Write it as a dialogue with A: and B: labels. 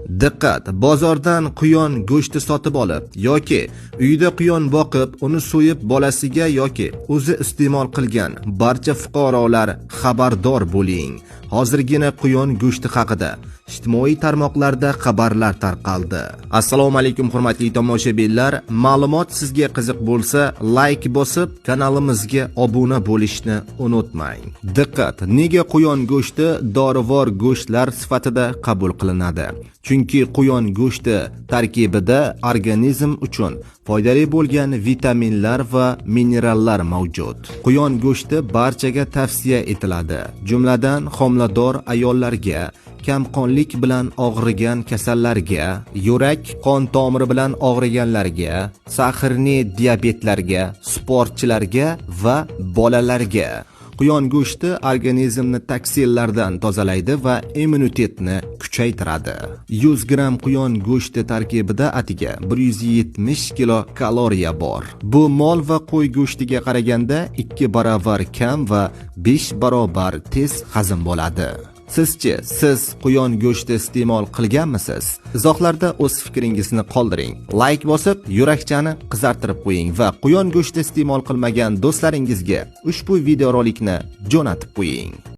A: Diqqat! Bozordan quyon go'shti sotib olib yoki uyda quyon boqib, uni so'yib bolasiga yoki o'zi iste'mol qilgan barcha fuqarolar xabardor bo'ling. Hozirgina quyon go'shti haqida ijtimoiy tarmoqlarda xabarlar tarqaldi. Assalomu alaykum, hurmatli tomoshabinlar. Ma'lumot sizga qiziq bo'lsa, like bosib, kanalimizga obuna bo'lishni unutmang. Diqqat! Nega quyon go'shti dorivor go'shtlar sifatida qabul qilinadi? Chunki quyon go'shti tarkibida organizm uchun foydali bo'lgan vitaminlar va minerallar mavjud. Quyon go'shti barchaga tavsiya etiladi. Jumladan, homilador ayollarga, kamqonlik bilan og'rigan kasallarga, yurak qon tomiri bilan og'riganlarga, сахарный diabetlarga, sportchilarga va bolalarga. Quyon go'shti organizmni toksinlardan tozalaydi va immunitetni kuchaytiradi. 100 gramm quyon go'shti tarkibida atiga 170 kilo kaloriya bor. Bu mol va qo'y go'shtiga qaraganda 2 barobar kam va 5 barobar tez hazm bo'ladi. Sizchi, siz quyon go'shti iste'mol qilganmisiz? Izohlarda o'z fikringizni qoldiring. Like bosib, yurakchani qizartirib qo'ying va quyon go'shti iste'mol qilmagan do'stlaringizga ushbu videorolikni jo'natib qo'ying.